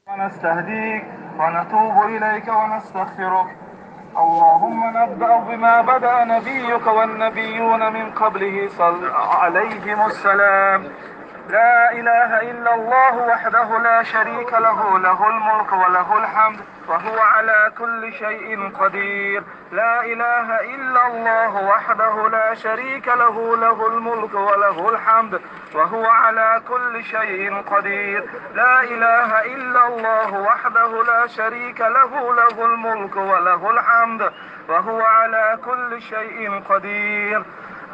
ونستهديك ونتوب إليك ونستغفرك. اللهم نبدأ بما بدأ نبيك والنبيون من قبله صلى عليهم السلام. لا إله إلا الله وحده لا شريك له، له الملك وله الحمد وهو على كل شيء قدير. لا إله إلا الله وحده لا شريك له، له الملك وله الحمد وهو على كل شيء قدير. لا إله إلا الله وحده لا شريك له، له الملك وله الحمد وهو على كل شيء قدير.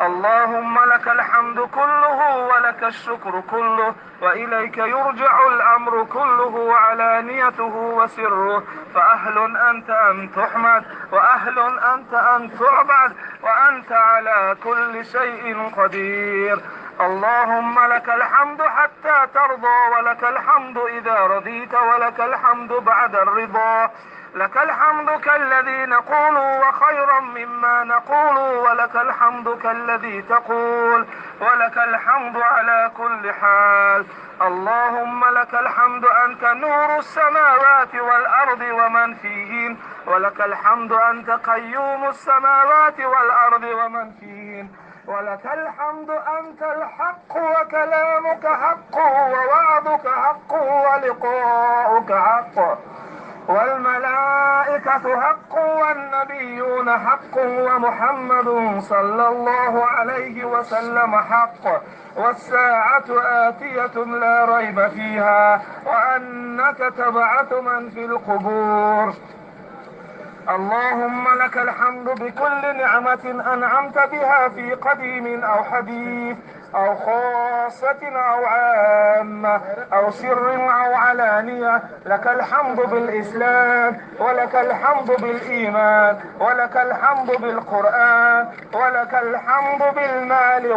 اللهم لك الحمد كله ولك الشكر كله وإليك يرجع الأمر كله وعلانيته وسره، فأهل أنت أن تحمد وأهل أنت أن تعبد وأنت على كل شيء قدير. اللهم لك الحمد حتى ترضى ولك الحمد إذا رضيت ولك الحمد بعد الرضا. لك الحمد كالذي نقول وخيرا مما نقول ولك الحمد كالذي تقول ولك الحمد على كل حال. اللهم لك الحمد أنت نور السماوات والأرض ومن فيهن، ولك الحمد أنت قيوم السماوات والأرض ومن فيهن، ولك الحمد أنت الحق وكلامك حق ووعدك حق ولقاؤك حق والملائكة حق والنبيون حق ومحمد صلى الله عليه وسلم حق والساعة آتية لا ريب فيها وأنك تبعث من في القبور. اللهم لك الحمد بكل نعمة أنعمت بها في قديم أو حديث أو خاصة أو عامة أو سر أو علانية. لك الحمد بالإسلام ولك الحمد بالإيمان ولك الحمد بالقرآن ولك الحمد بالمال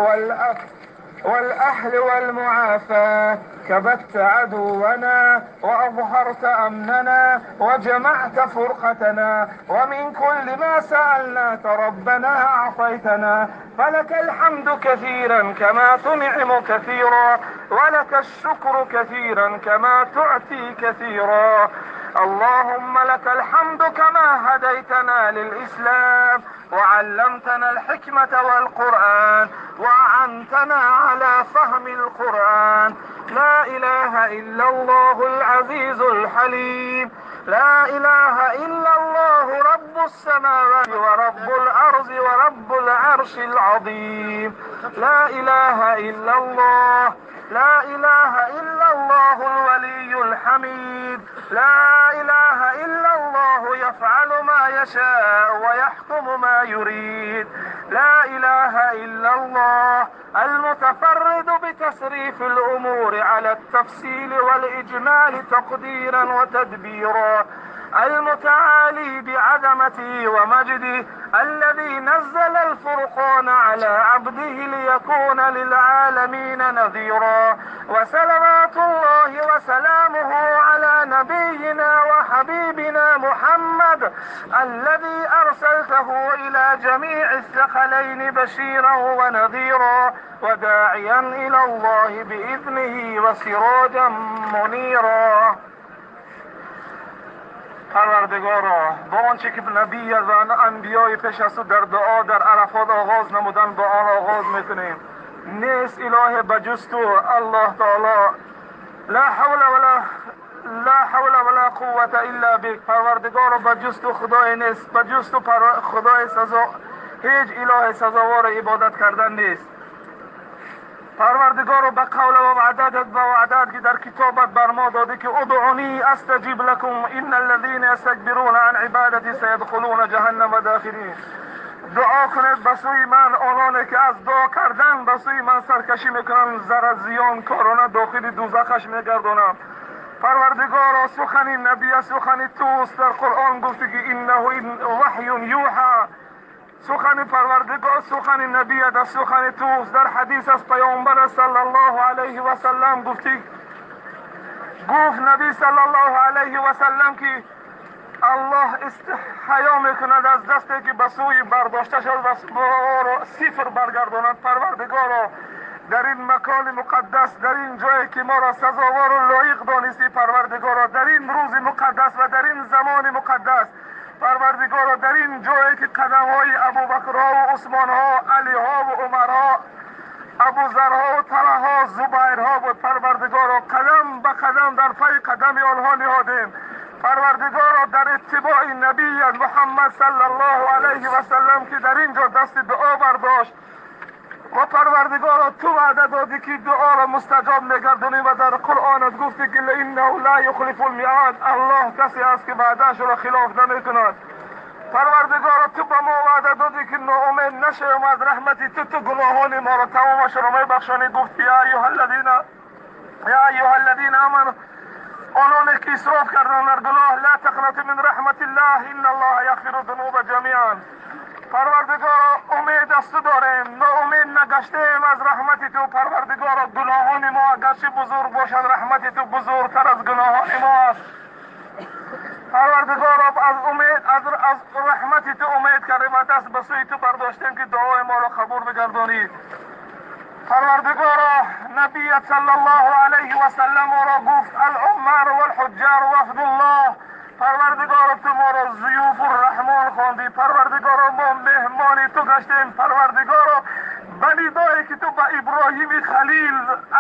والأهل والمعافاة. كبت عدونا وأظهرت أمننا وجمعت فرقتنا ومن كل ما سألناك ربنا أعطيتنا، فلك الحمد كثيرا كما تنعم كثيرا ولك الشكر كثيرا كما تعطي كثيرا. اللهم لك الحمد كما هديتنا للإسلام وعلمتنا الحكمة والقرآن وأعنتنا على فهم القرآن. لا إله إلا الله العزيز الحليم. لا إله إلا الله رب السماوات ورب الأرض ورب العرش العظيم. لا إله إلا الله. لا إله إلا الله الولي الحميد. لا إله إلا الله يفعل ما يشاء ويحكم ما يريد. لا إله إلا الله المتفرد بتصريف الأمور على التفصيل والإجمال تقديرا وتدبيرا، المتعالي بعظمته ومجده، الذي نزل الفرقان على عبده ليكون للعالمين نذيرا. وصلوات الله وسلامه على نبينا وحبيبنا محمد الذي أرسلته إلى جميع الثقلين بشيرا ونذيرا وداعيا إلى الله بإذنه وسراجا منيرا. پروردگارا، با آنچه که نبی و انبیای پیش از تو در دعا در عرفات آغاز نمودن با آن آغاز میکنیم. نیست اله بجز تو الله تعالی. لا حول ولا قوة الا بک. پروردگارا، بجز تو خدای نیست، بجز تو خدای سزا، هیچ اله سزاوار عبادت کردن نیست. پروردگارا، به قول و وعدت و وعدت که در کتابت بر ما دادی که ادعونی استجیب لکم ان الذین یستکبرون عن عبادتی سیدخلون جهنم داخرین. دعا کنید به سوی من آنانی که از دعا کردن به سوی من سرکشی میکنند، ضرر زیان کارانه داخل دوزخش میگردانم. پروردگارا، سخن نبی سخن توست. در قرآن گفتی که انه وحی یوحی. سخن پروردگار سخن نبی در سخن توست. در حدیث از پیامبر صلی الله علیه و سلم گفتی، گفت نبی صلی الله علیه و سلم که الله استحیا میکند از دستی که به سوی برداشته شد و صفر برگرداند. پروردگارا، در این مکان مقدس، در این جایی که ما را سزاوار و لایق دانستی پروردگارا، در این روز مقدس و در این زمان مقدس پروردگارا، در این جایی که قدم های ابوبکرها و عثمانها، علیها و عمرها، ابوذرها و طلحها، زبیرها بود پروردگارا، قدم به قدم در پی قدم آنها نهادیم پروردگارا، در اتباع نبی محمد صلی الله علیه و سلم که در اینجا دست دعا برداشت و پروردگارا تو وعده دادی که دعا را مستجاب میگردونی و در قرآنت گفتی که انه لا یخلف المیعاد، الله کسی است که وعده‌اش را خلاف نمیکند. پروردگارا تو به ما وعده دادی که ناامید نشویم از رحمتی تو، تو گناهان ما را تمامش را میبخشانی. گفتی یا ایها الذین آمنوا، آنان که اسراف کردند در گناه، لا تقنطوا من رحمت الله ان الله یغفر الذنوب جمیعا. پروردگارا امید از تو داریم، ناامید نگشتیم از رحمت تو پروردگارا. گناهان ما اگرچه بزرگ باشد، رحمت تو بزرگتر از گناهان ما است پروردگارا. از امید از رحمت تو امید کردیم و دست به سوی تو برداشتیم که دعای ما را قبول بگردانی. پروردگارا نبی صلی الله علیه و سلم را گفت العمر والحجار وفد الله. پروردگارا تو ما را ضیوف الرحمن خواندی، پروردگارا ما مهمان تو گشتیم. پروردگارا به ندایی که تو به ابراهیم خلیل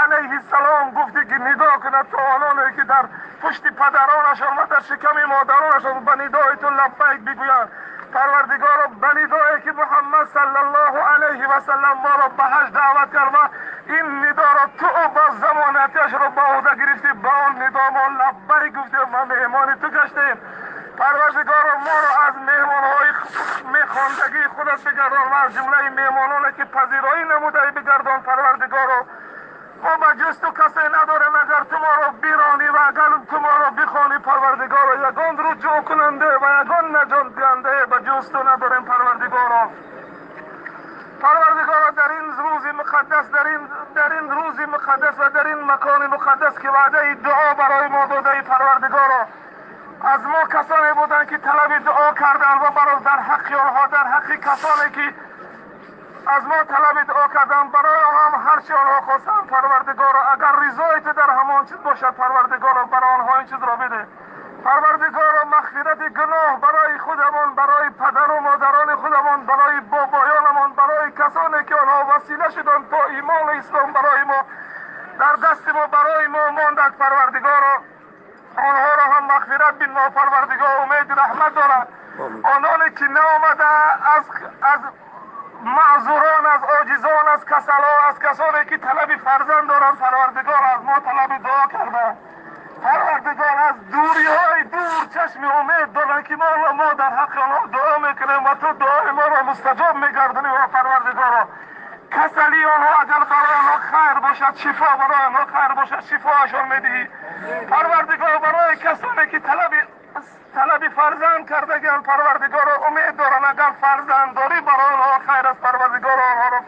علیه السلام گفتی که ندا کند تا آنانی که در پشت پدرانشان و در شکم مادرانشان به ندای تو لبیک بگویند. پروردگارا به ندایی که محمد صلی الله علیه و سلم ما را به حج دعوت کرد و این ندا را تو با زمانتش را به عهده گرفتی، به آن ندا ما لبیک گفتیم و مهمان تو گشتیم. پروردگارا ما را از مهمانهای میخواندگی خودت بگردان و از جمله مهمانانی که پذیرایی نموده بگردان. پروردگارا ما به جز تو کسی نداریم، اگر تو ما را بیرانی و اگر تو ما را بخوانی پروردگارا، یگان رجوع کننده و یگان نجات دهنده به جز تو نداریم پروردگارا. پروردگارا در این روز مقدس، در این روز مقدس و در این مکان مقدس که وعده دعا برای ما داده پروردگارا، از ما کسانی بودند که طلب دعا کردند و برای در حق آنها، در حق کسانی که از ما طلب دعا کردند، برای آنها هم هر چی آنها خواستند پروردگارا، اگر رضای تو در همان چیز باشد پروردگارا، برای آنها این چیز را بده. پروردگارا مغفرت گناه برای خودمان، برای پدر و مادران خودمان، برای بابایانمان، برای کسانی که آنها وسیله شدند تا ایمان و اسلام برای ما در دست ما برای ما ماند پروردگارا، آنها را هم مغفرت بنما پروردگار، امید رحمت دارد. آنانی که نامده از معذوران، از عاجزان، از کسلا، از کسانی که طلب فرزند دارند پروردگار از ما طلب دعا کرده. پروردگار از دوری های دور چشم امید دارند که ما در حق آنها دعا میکنیم و تو دعای ما را مستجاب میگردونی. و پروردگارا کسلی آنها اگر برای آنها خیر باشد، شفا برای آنها خیر باشد، شفاهشان میدهی. پروردگار برای کسانی که طلب فرزند کردگان پروردگار امید دارند، اگر فرزند داری برای آنها خیر است پروردگار، آنها را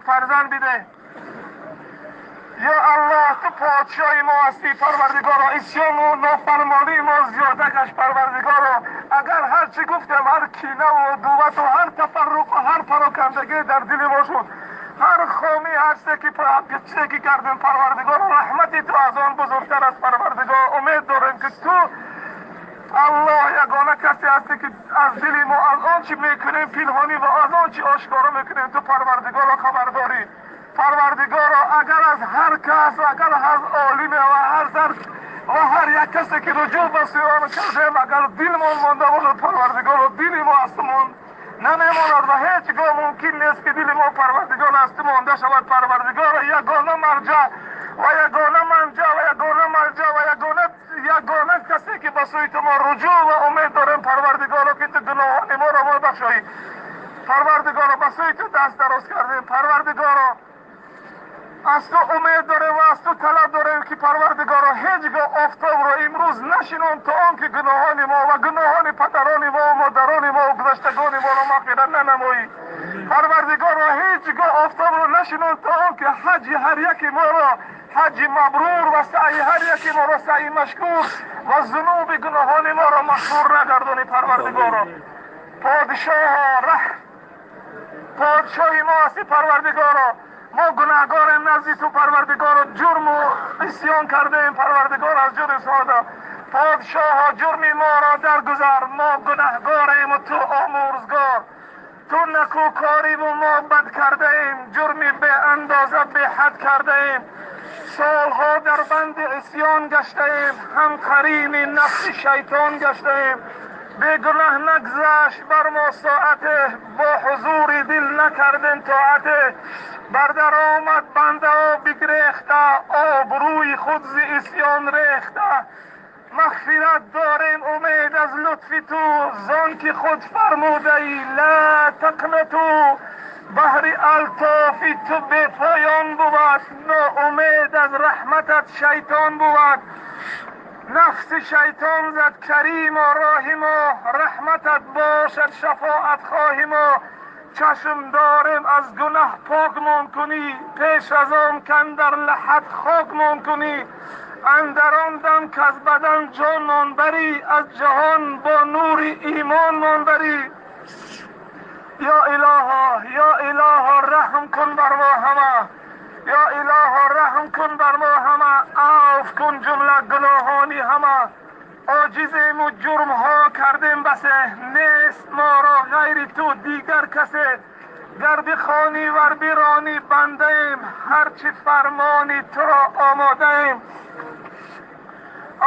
فرزند بده. یا الله تو پادشاه ما هستی پروردگارا، عصیان و نافرمانی ما زیاده گشت پروردگارا. اگر هر چی گفتم، هر کینه و دوت و هر تفرق و هر پراکندگی در دل ما شد، هر خامی، هر چیزی که کردیم پروردگارا، رحمت تو از آن بزرگتر است پروردگار. امید داریم که تو الله یگانه کسی هستی که از دل ما، از آن چی میکنیم پنهانی و از آن چی آشکارا میکنیم تو پروردگارا خبر داری. پروردگارا اگر از هر کس، اگر هر عالم و هر در و هر یک کسی که رجوع به سوی آن کردیم، اگر دلمان مانده باشد پروردگارا، دل ما از تو نمیماند و هیچگاه ممکن نیست که دل ما پروردگار از تو مانده شود. پروردگارا یگانه مرجع و یگانه منجع و یگانه مرجع و یگانه کسی که به سوی تو ما رجوع و امید داریم پروردگارا، که تو گناهان ما را ببخشایی. پروردگارا به سوی تو دست دراز کردیم پروردگارا، از تو امید داریم و از تو طلب داریم که پروردگارا هیچگاه آفتاب را امروز نشینان تا آنکه گناهان ما و گناهان پدران ما و مادران ما و گذشتگان ما را مغفرت ننمایی. پروردگارا هیچگاه آفتاب را نشینان تا آنکه حج هر یک ما را حج مبرور و سعی هر یک ما را سعی مشکور و ذنوب گناهان ما را مغفور نگردانی. پروردگارا پادشاه ما هستی پروردگارا، Мо гунаҳгорем назди ту, Парвардигоро, ҷурму исён кардаем, Парвардигор, аз ҷури сода. Подшоҳо, ҷурми моро даргузар, мо гунаҳгорем ту омурзгор. Ту накӯкориву мо бад кардаем, ҷурми беандоза беҳад кардаем. Солҳо дар банди исён гаштаем, ҳам қарини нафси шайтон гаштаем. Бегунаҳ нагзашт бар мо соате, бо ҳузури дил накардем тоате. Бар даромад бандао бигрехта, обрӯи худ зи исён рехта. Мағфират дорем умед аз лутфи ту, зон ки худ фармудаӣ ла тақнату. Баҳри алтофи ту бепоён бувад, ноумед аз раҳматат шайтон бувад. Нафси шайтон зад каримо роҳи мо, раҳматат бошад шафоат хоҳи мо. Чашм дорем аз гунаҳ покмон кунӣ, пеш аз он кандар лаҳат хокмон кунӣ. Андар он дам каз бадан ҷонмон барӣ, аз ҷаҳон бо нури имонмон барӣ. Ё илоҳо, ё илоҳо, раҳм кун бар мо ҳама, ё илоҳо, раҳм кун бар мо ҳама, афв кун ҷумла гуноҳони ҳама. Оҷизему ҷурмҳо кардем басе, нест моро ғайри ту дигар касе. Гар бихонӣ вар биронӣ бандаем, ҳарчи фармони туро омодаем.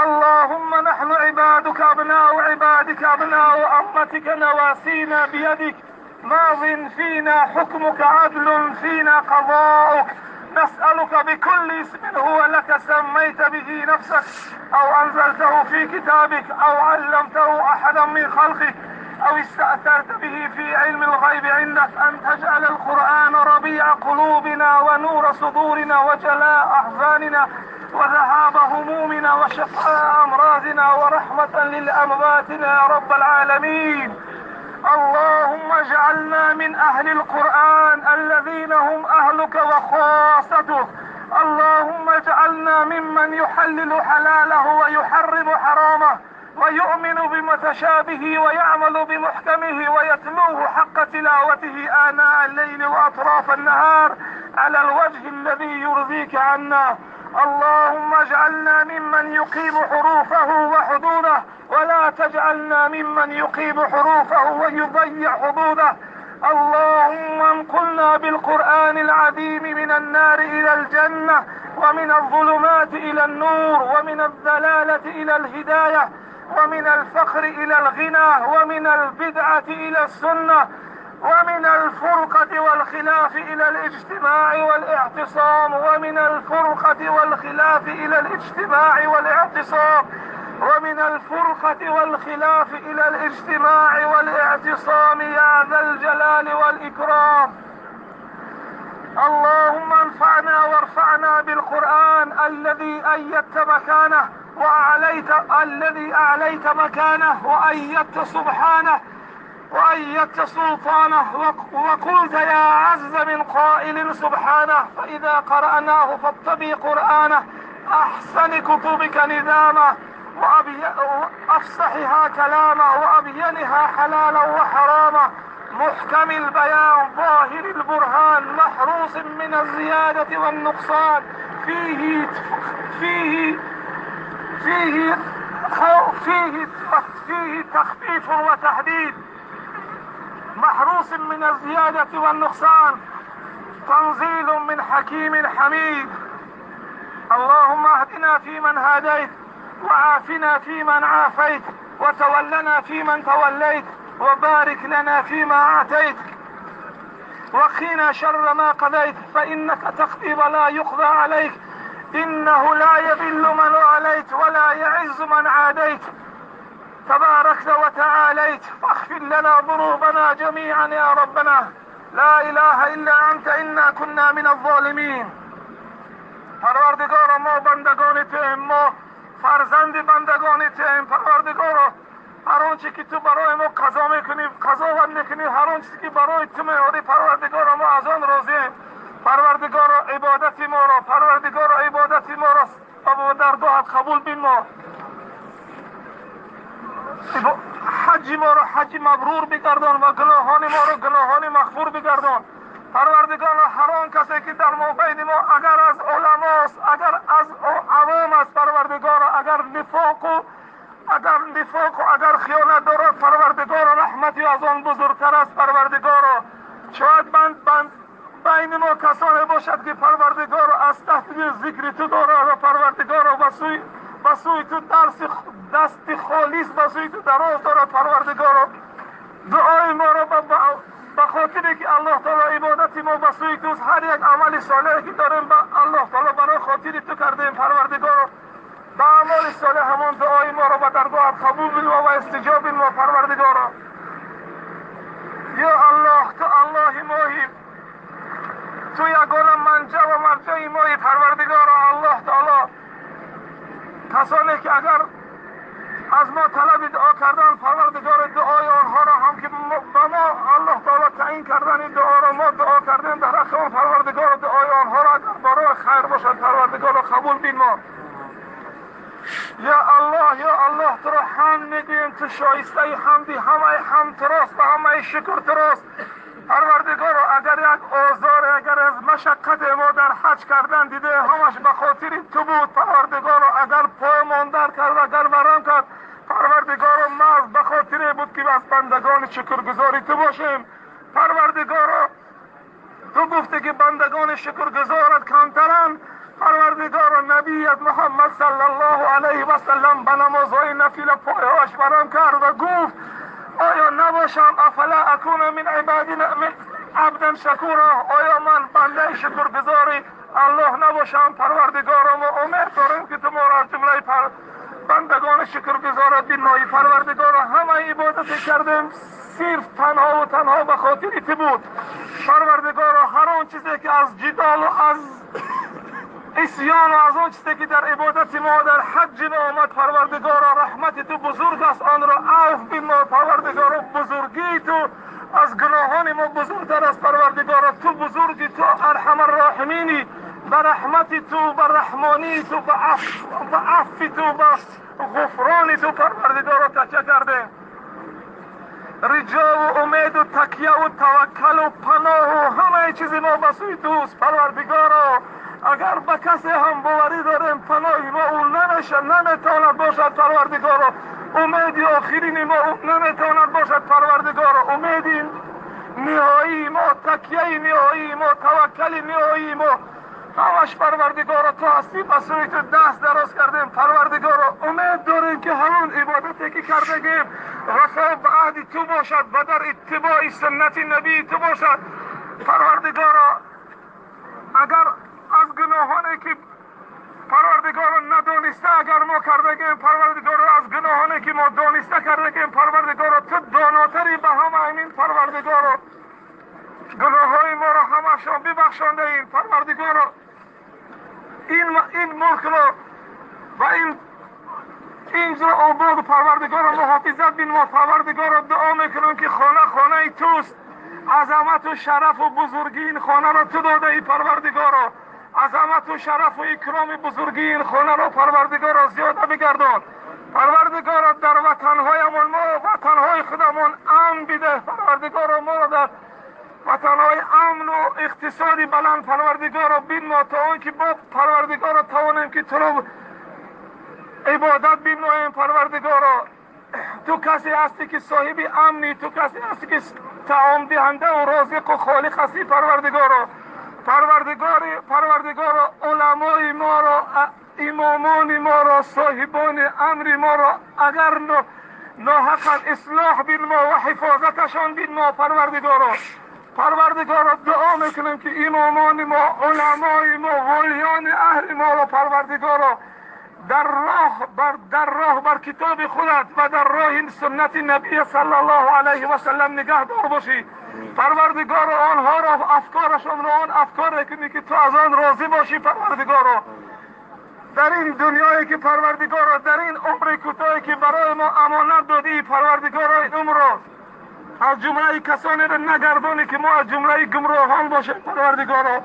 اللهم نحن عبادك أبناء عبادك أبناء أمتك، نواسينا بيدك، ماض فينا حكمك، عدل فينا قضاؤك. نسألك بكل اسم هو لك سميت به نفسك، أو أنزلته في كتابك، أو علمته أحدا من خلقك، أو استأثرت به في علم الغيب عندك، أن تجعل القرآن ربيع قلوبنا ونور صدورنا وجلاء أحزاننا وذهاب همومنا وشفاء أمراضنا ورحمة للأمواتنا يا رب العالمين. اللهم اجعلنا من أهل القرآن الذين هم أهلك وخاصتك. اللهم اجعلنا ممن يحلل حلاله ويحرم حرامه، ويؤمن بمتشابهه ويعمل بمحكمه، ويتلوه حق تلاوته آناء الليل وأطراف النهار على الوجه الذي يرضيك عنا. اللهم اجعلنا ممن يقيم حروفه وحدوده، ولا تجعلنا ممن يقيم حروفه ويضيع حدوده. اللهم انقلنا بالقرآن العظيم من النار إلى الجنة، ومن الظلمات إلى النور، ومن الضلالة إلى الهداية، ومن الفقر إلى الغنى، ومن البدعة إلى السنة، ومن الفرقة والخلاف إلى الاجتماع والاعتصام، ومن الفرقة والخلاف إلى الاجتماع والاعتصام، ومن الفرقة والخلاف إلى الاجتماع والاعتصام يا ذا الجلال والإكرام. اللهم انفعنا وارفعنا بالقرآن الذي أيدت مكانه وأعليت، الذي أعليت مكانه وأيدت سبحانه وأيدت سلطانه، وقلت يا عز من قائل سبحانه، فإذا قرأناه فاتبع قرآنه، أحسن كتبك نظاما، وأفصحها كلاما، وأبينها حلالا وحراما، محكم البيان ظاهر البرهان، محروس من الزيادة والنقصان، فيه فيه فيه فيه فيه تخفيف وتحديد، محروس من الزيادة والنقصان، تنزيل من حكيم حميد. اللهم اهدنا فيمن هديت، وعافنا فيمن عافيت، وتولنا فيمن توليت، وبارك لنا فيما أعطيت، وقنا شر ما قضيت، فإنك تقضي ولا يقضى عليك، إنه لا يذل من واليت ولا يعز من عاديت، تباركت وتعاليت، فاغفر لنا ذنوبنا جميعا يا ربنا، لا إله إلا أنت إنا كنا من الظالمين. پروردگارا، ما بندگان تویم، ما فرزند بندگان تویم. پروردگارا، هر آنچه که تو برای ما قضا میکنی قضاوت میکنی، هر آنچه که برای تو میاری پروردگارا ما از آن راضیم. پروردگارا عبادت ما را، پروردگارا عبادت ما را درگاهت قبول بینما، حج ما را حج مبرور بگردان و گناهان ما را گناهان مغفور بگردان. Парвардигоро, ҳар он касе ки дар мобайни мо агар аз уламост, агар аз авом аст, Парвардигоро, агар нифоқу агар хиёнат дорад, Парвардигоро, раҳмати аз он бузургтар аст. Парвардигоро, шояд банд байни мо касоне бошад ки Парвардигоро аз таҳти зикри ту дорад ва Парвардигоро ба сӯи ту дасти холис ба сӯи ту дароз дорад. Парвардигоро, дуои моро ба хотире ки Аллоҳ таоло ибодати мо ба сӯи туст, ҳар як амали солеҳе ки дорем ба Аллоҳ таоло барои хотири ту кардем. Парвардигоро, ба амали солеҳ ҳамон дуои моро ба даргоҳат қабул бинмо ва истиҷоб бинмо. Парвардигоро, ё Аллоҳ, ту Аллоҳи моҳӣ, ту ягона манҷа ва марҷаи моҳӣ. Парвардигоро, Аллоҳ таоло касоне ки агар аз мо талаби дуо кардан, Парвардигоро, дуои онҳоро ҳам ки ба мо Аллоҳ таоло таъин кардани дуоро мо дуо кардем дар ҳаққи он, Парвардигоро, дуои онҳоро агар барои хайр бошад, Парвардигоро, қабул бинмо. Ё Аллоҳ, ё Аллоҳ, туро ҳамд мегӯем, ту шоистаи ҳамди, ҳамаи ҳамд турост ва ҳамаи шукр турост. Парвардигоро, агар як озор, агар аз машаққате мо дар ҳаҷ кардан диде, ҳамаш ба хотири ту буд. Парвардигоро, агар поймон дар кард, агар варам кард, Парвардигоро, мард ба хотире буд ки аз бандагони шукргузори ту бошем. Парвардигоро, ту гуфте ки бандагони шукргузорат камтаранд. Парвардигоро, набият Муҳаммад саллаллоҳу алайҳи васаллам ба намозҳои нафила пойҳояш варам кард ва гуфт: оё набошам афала акуна мин ибадина мин абдан шакура, оё ман бандаи шукргузори Аллоҳ набошам? Парвардигоро, мо умед дорем ки ту моро аз ҷумлаи бандагони шукргузорат бинмоӣ. Парвардигоро, ҳамаи ибодате кардем сирф танҳо ва танҳо ба хотири ту буд. Парвардигоро, ҳар он чизе ки аз ҷидолу аз исён ва аз он чизе ки дар ибодати мо дар ҳаҷҷи мо омад, Парвардигоро, раҳмати ту бузург аст, онро афв бинмо. Парвардигоро, бузургии ту аз гуноҳони мо бузургтар аст. Парвардигоро, ту бузурги, ту арҳамарроҳиминӣ, ба раҳмати ту, ба раҳмонии ту, ба афви ту, ба ғуфрони ту, Парвардигоро, такя кардем. Риҷову умеду такяву таваккалу паноҳу ҳамаи чизи мо ба сӯи туст. Парвардигоро, агар ба касе ҳам боварӣ дорем, паноҳи мо ӯ наметавонад бошад. Парвардигоро, умеди охирини мо ӯ наметавонад бошад. Парвардигоро, умеди ниҳоии мо, такяи ниҳоии мо, таваккали ниҳоии мо ҳамаш Парвардигоро ту ҳастӣ. Ба сӯи ту даст дароз кардем. Парвардигоро, умед дорем ки ҳамон ибодате ки кардагем вафо ба аҳди ту бошад ва дар иттибои суннати набии ту бошад. Парвардигоро, агар аз гуноҳоне ки Парвардигоро надониста агар мо кардагем, Парвардигоро, аз гуноҳоне ки мо дониста кардагем, Парвардигоро, ту донотари ба ҳама амин. Парвардигоро, гуноҳҳои моро ҳамашон бибахшондаем. Парвардигоро, ин мулкро ва инҷо ободу Парвардигоро муҳофизат бинмо. Парвардигоро, дуо мекунам ки хона хонаи туст, азамату шарафу бузургии ин хонаро ту додаӣ. Парвардигоро, азамату шарафу икроми бузургии ин хонаро Парвардигоро зиёда бигардон. Парвардигоро, дар ватанҳоямон мо ватанҳои худамон амн бидеҳ. Парвардигоро, моро дар ватанҳои амну иқтисоди баланд Парвардигоро бинмо, то он ки бо Парвардигоро тавонем ки туро ибодат бинмоем. Парвардигоро, ту касе ҳастӣ ки соҳиби амнӣ, ту касе ҳастӣ ки таомдиҳандаву розиқу холиқ ҳастӣ. Парвардигоро, Парвардигоро, уламои моро, имомони моро, соҳибони амри моро агар ноҳақан ислоҳ бинмо ва ҳифозаташон бинмо. Парвардигоро, Парвардигоро, дуо мекунем ки имомони мо, уламои мо, волиёни аҳли моро Парвардигоро дар роҳ бар китоби худат ва дар роҳи суннати набӣ саллаллоҳу алайҳи васаллам нигаҳдор бошӣ. Парвардигоро, онҳоро, афкорашонро он афкоре кунӣ ки ту аз он розӣ бошӣ. Парвардигоро, дар ин дунёе ки Парвардигоро, дар ин умри кӯтоҳе ки барои мо амонат додӣ, Парвардигоро, ин умрро аз ҷумлаи касонеро нагардонӣ ки мо аз ҷумлаи гумроҳон бошем. Парвардигоро,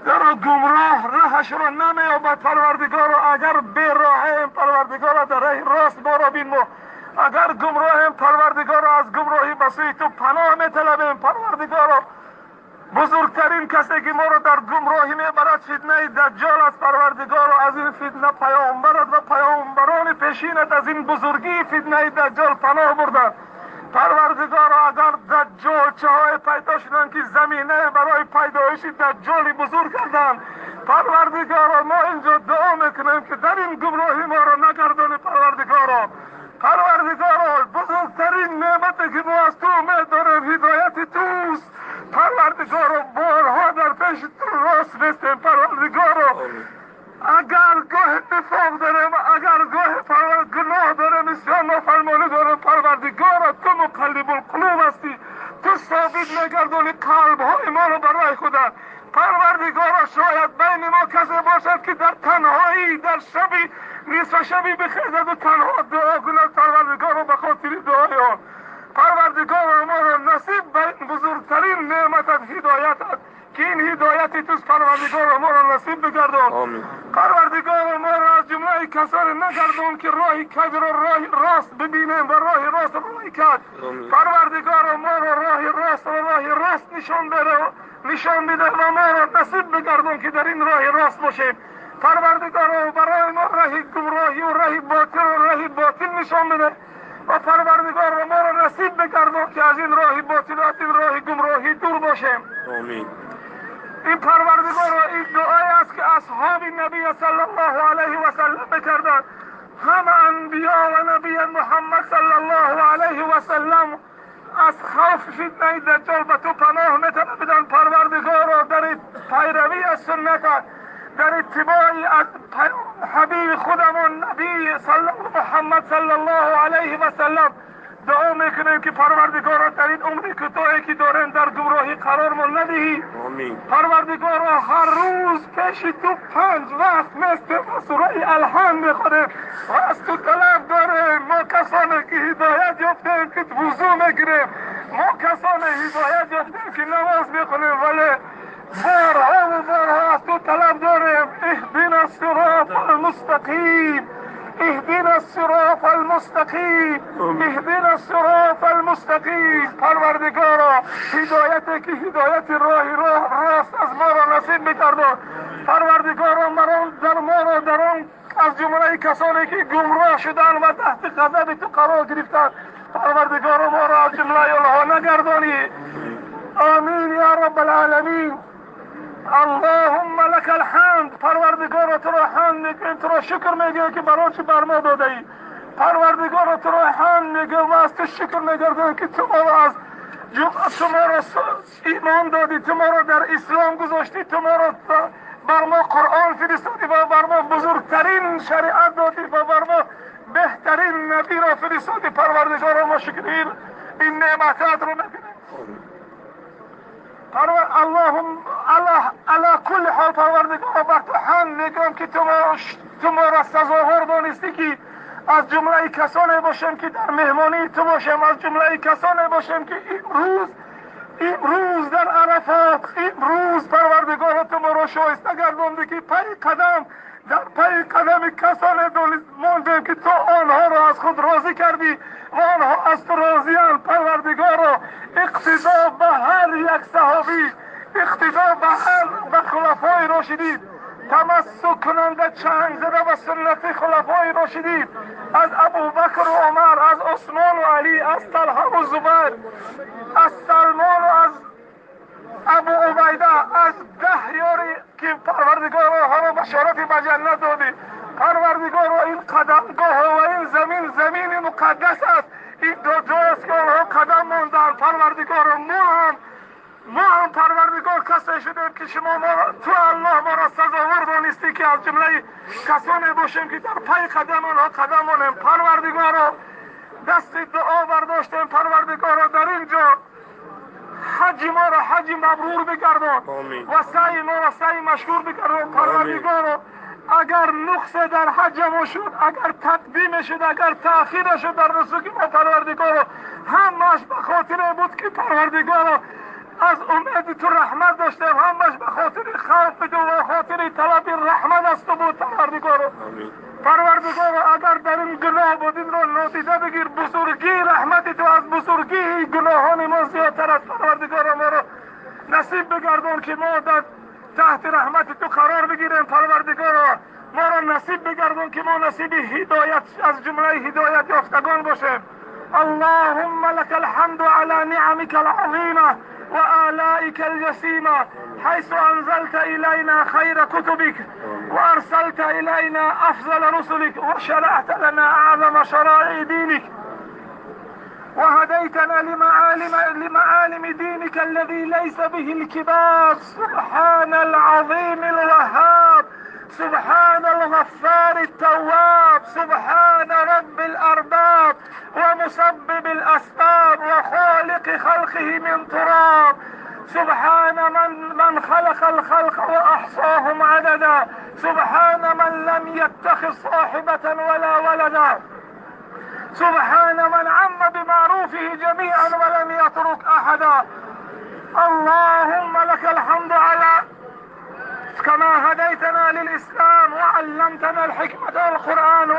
зеро гумроҳ роҳашро намеёбад. Парвардигоро, агар бероҳаем, Парвардигоро, дар роҳи рост моро бинмо. Агар гумроҳем, Парвардигоро, аз гумроҳӣ ба сӯи ту паноҳ металабем. Парвардигоро, Бузургтарин касе ки моро дар гумроҳӣ мебарад фитнаи Даҷҷол аст. Парвардигоро, аз ин фитна паёмбарат ва паёмбарони пешинат аз ин бузургии фитнаи Даҷҷол паноҳ бурданд. Парвардигоро, агар даҷҷолчаҳое пайдо шуданд ки замина барои пайдоиши Даҷҷоли бузург карданд, Парвардигоро, мо инҷо дуо мекунем ки дар ин гумроҳӣ моро нагардонӣ. Парвардигоро, Парвардигоро, бузургтарин неъмате ки мо аз ту умед дорем ҳидояти туст. Парвардигоро, борҳо дар пеши ту рост нестем. Парвардигоро, агар гоҳе нифоқ дорем, агар гоҳе гуноҳ дорем, исён нофармонӣ дорем, Парвардигоро, ту муқаллибулқулуб ҳастӣ, ту собит мегардонӣ қалбҳои моро барои худат. Парвардигоро, шояд байни мо касе бошад ки дар танҳоӣ дар шаби нисфи шабӣ бихезад ва танҳо дуо кунад. Парвардигоро, ба хотири дуои он, Парвардигоро, моро насиб ба ин бузургтарин неъматат, ҳидоятат, ки ин ҳидояти туст. Парвардигоро, моро насиб бигардон. Парвардигоро, моро аз ҷумлаи касоне нагардон ки роҳи каҷро роҳи рост бибинем ва роҳи ростро роҳи каҷ. Парвардигоро, моро роҳи ростро роҳи рост нишон биде ва моро насиб бигардон ки дар ин роҳи рост бошем. Парвардигоро, барои мо роҳи гумроҳӣ ва роҳи ботил ва роҳи ботил нишон биде ва Парвардигоро, моро насиб бигардон ки аз ин роҳи ботил ва аз ин роҳи гумроҳӣ дур бошем. Омин. Ин Парвардигоро, ин дуое аст ки асҳоби набӣ саллаллоҳу алайҳи васаллам мекарданд. Ҳама анбиё ва набии Муҳаммад саллаллоҳу алайҳи васаллам аз хавфи фитнаи Даҷҷол ба ту паноҳ металабиданд. Парвардигоро, дар пайравӣ аз суннатат, дар иттибои аз ҳабиби худамон набӣ Муҳаммад саллаллоҳу алайҳи васаллам дуо мекунем ки Парвардигоро, дар ин умри кӯтоҳе ки дорем дар гумроҳӣ қарормон надиҳӣ. Парвардигоро, ҳар рӯз пеши ту 5 вақт местем ва сураи Алҳамд мехонем ва аз ту талаб дорем. Мо касоне ки ҳидоят ёфтем ки вузӯ мегирем, мо касоне ҳидоят ёфтем ки намоз мехонем, вале борҳо ва борҳо аз ту талаб дорем. Иҳдина сирота алмустақим, اهدنا الصراط المستقیم، اهدنا الصراط المستقیم. پروردگارا، هدایت که هدایت راه راست از ما را نصیب بگردان. پروردگارا، در ما را در آن از جمله کسانی که گمراه شدند و تحت غضب تو قرار گرفتند، پروردگارا ما را از جمله آنها نگردانی. آمین یا رب العالمین. اللهم لك الحمد. پروردگارا، تو را حمد میگوییم، تو را شکر میگوییم که برای چه بر ما داده ای. پروردگارا، تو را حمد میگوییم و از تو شکر میگردیم که تو ما را از تو ما را ایمان دادی، تو ما را در اسلام گذاشتی، تو ما را بر ما قرآن فرستادی و بر ما بزرگترین شریعت دادی و بر ما بهترین نبی را فرستادی. پروردگارا، ما شکر این نعمتات رو میکنیم. اللهم علی کل حال پروردگارا، بر تو حمد میگم که تو ما را سزاوار دانستی که از جمله کسانی باشیم که در مهمانی تو باشیم، از جمله کسانی باشیم که امروز در عرفات، امروز پروردگارا تو ما را شایسته گرداندی که پی قدم در پی قدم کسانی ماندیم که تو آنها را از خود راضی کردی و آنها از تو راضی‌اند. پروردگارا، اقتدا به هر یک صحابی، اقتدا به خلفای راشدین، تمسک کننده چنگ زده به سنت خلفای راشدین، از ابوبکر و عمر، از عثمان و علی، از طلحه و زبیر، از سلمان و از ابو عبیده، از 10 یاری که پروردگارا ها را بشارت به جنت دادی. پروردگارا، این قدمگاه و این زمین زمین مقدس است، این دو جای است که آنها قدم ماندند. پروردگارا، ما هم پروردگار کسی شدیم که شما ما تو الله ما را سزاوار دانستی که از جمله کسانی باشیم که در پای قدم آنها قدم مانیم. پروردگارا، دست دعا برداشتیم. پروردگارا، در اینجا حج ما را حج مبرور بگردان و سعی ما را سعی مشکور بگردان. پروردگارا، اگر نقص در حج ما شد، اگر تقدیم شد، اگر تأخیر شد در نسک ما، پروردگارا، همش به خاطر بود که پروردگارا از امید تو رحمت داشتیم، همش به خاطر خوف تو و خاطر طلب رحمت از تو بود. پروردگارا، پروردگارا، اگر در این گناه بودیم را نادیده بگیر. بزرگی رحمت تو از بزرگی گناهان ما زیادتر است. پروردگارا، ما را насиб бигардон ки мо дар таҳти раҳмати ту қарор бигирем. Парвардигоро, моро насиб бигардон ки мо насиби ҳидоят аз ҷумлаи ҳидоят ёфтагон бошем. اللهم لك الحمد على نعمك العظيمة وآلائك الجسيمة، حيث أنزلت إلينا خير كتبك وأرسلت إلينا أفضل رسلك وشرعت لنا أعظم شرائع دينك وهديتنا لمعالم دينك الذي ليس به الكبار. سبحان العظيم الوهاب، سبحان الغفار التواب، سبحان رب الأرباب ومسبب الأسباب وخالق خلقه من تراب، سبحان من خلق الخلق وأحصاهم عددا، سبحان من لم يتخذ صاحبة ولا ولدا، سبحان من عم بمعروفه جميعا ولم يترك أحدا. اللهم لك الحمد على كما هديتنا للإسلام وعلمتنا الحكمة والقرآن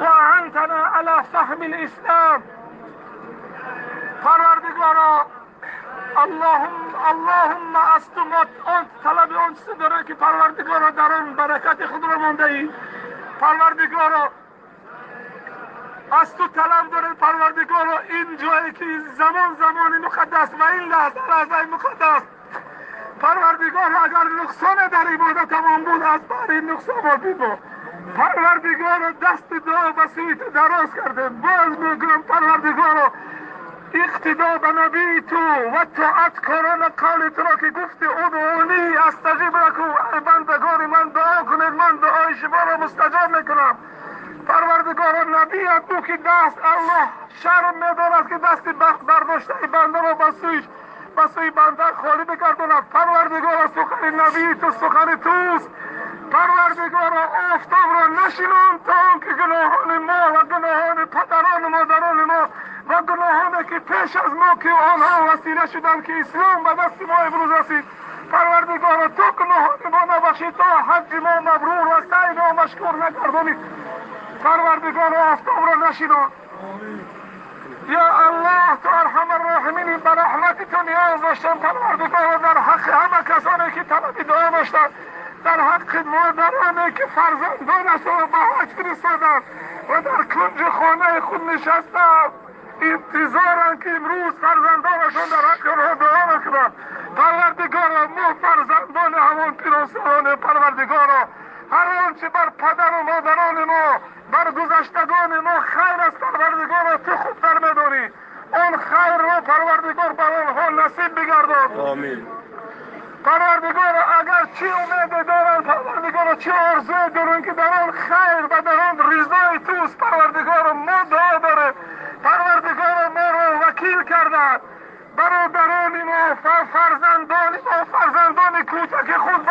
وأعنتنا على فهم الإسلام. پروردگارا، اللهم از تو ما طلب آن چیز داره که پروردگارا در آن برکت خود را مانده ای. پروردگارا، از تو طلب داره پروردگارا این جایی که زمان زمان مقدس و این لحظه لحظه مقدس، پروردگار اگر نقصان در عبادت تمام بود از بر این نقصان ما بیبا. پروردگار دست دعا به سوی تو دراز کرده، باز میگم پروردگار اقتدا به نبی تو و طاعت کردن قول تو را که گفتی ادعونی استجیب لکم، ای بندگان من دعا کنید من دعای شما را مستجاب میکنم. پروردگار نبی تو که دست الله شرم میدارد که دست برداشته بنده را به سوی بنده خالی بگرداند. پروردگار سخن نبی تو سخن توست. پروردگار آفتاب را نشینان تا آنکه گناهان ما و گناهان پدران و مادران ما و گناهانی که پیش از ما که آنها وسیله شدند که اسلام به دست ما امروز رسید، پروردگار تو گناهان ما نبخشی تا حج ما مبرور و سعی ما مشکور نگردانی. پروردگار آفتاب را نشینان. یا الله تو ارحم الراحمین، به رحمت تو نیاز داشتم پروردگار در حق همه کسانی که طلب دعا داشتند، در حق مادرانی که فرزندانش را به حج فرستادند و در کنج خانه خود نشستند انتظارند که امروز فرزندانشان در حق آنها دعا بکنند. پروردگارا ما فرزندان همان پیرانسالان، پروردگارا هر آنچه بر پدر و مادران ما بر گذشتگان ما خیر است پروردگارا تو خوبتر میدانی، آن خیر را پروردگار بر آنها نصیب بگردان. آمین. پروردگارا اگر چی امید دارند پروردگارا چی آرزو دارند که در آن خیر و در آن رضای توست پروردگارا ما دعا داره. پروردگارا ما را وکیل کردند، برادران ما، فرزندان ما، فرزندان کوچک خود.